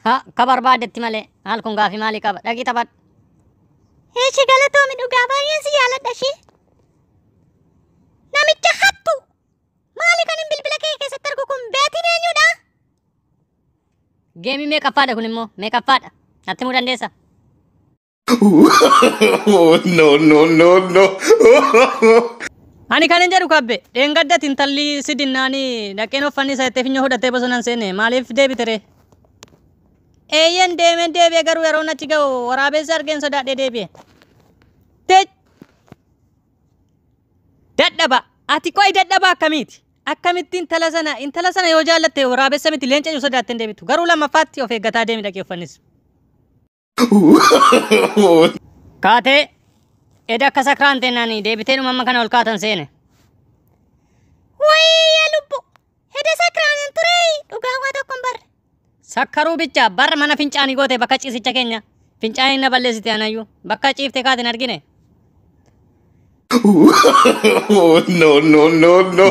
Ha, ka barbaaddetti malee. Maal kun gaafii maalii qaba? Dhaqii taphadhu. Eeshi galatoomi dhugaa baay'een si jaaladha ishee. Namicha hattu! Maali kan hin bilbila kee keessatti argu kun beetiin eenyudha? Geemii meeqaffaadha kun immoo? Meeqaffaadha? Natti himuu dandeessaa? No, no, no, no. Ani kanin jedhu kabbe dheengaddatti intalli si dinnaanii dhaqeen uffanni isa jettee finyoo fudhattee bosonaan seene maaliif deebite ree? Eeyyeen deemeen deebi'e garuu yeroon achi ga'u waraabessi argeen sodaadhee deebi'e. Tech! Dadhaba! Ati qo'i dadhaba akkamiiti? Akkamitti intala sana intala sana yoo jaallatte waraabessa miti leenca iyyuu sodaattee hin deebitu. Garuu lammaffaatti of eeggataa deemi dhaqee uffannis. Kaatee eda akka sakraan teennaan deebitee dhuma amma kana ol kaatan seene. Wayii yaa lubbu! Eda sakraanan turee dhugaa waa tokko hin barre. Sakkaruu bicha bar mana fincaanii goote bakka ciisicha keenya. Fincaanii na balleessite anayyuu bakka ciifte kaate hin argine. No, no, no, no.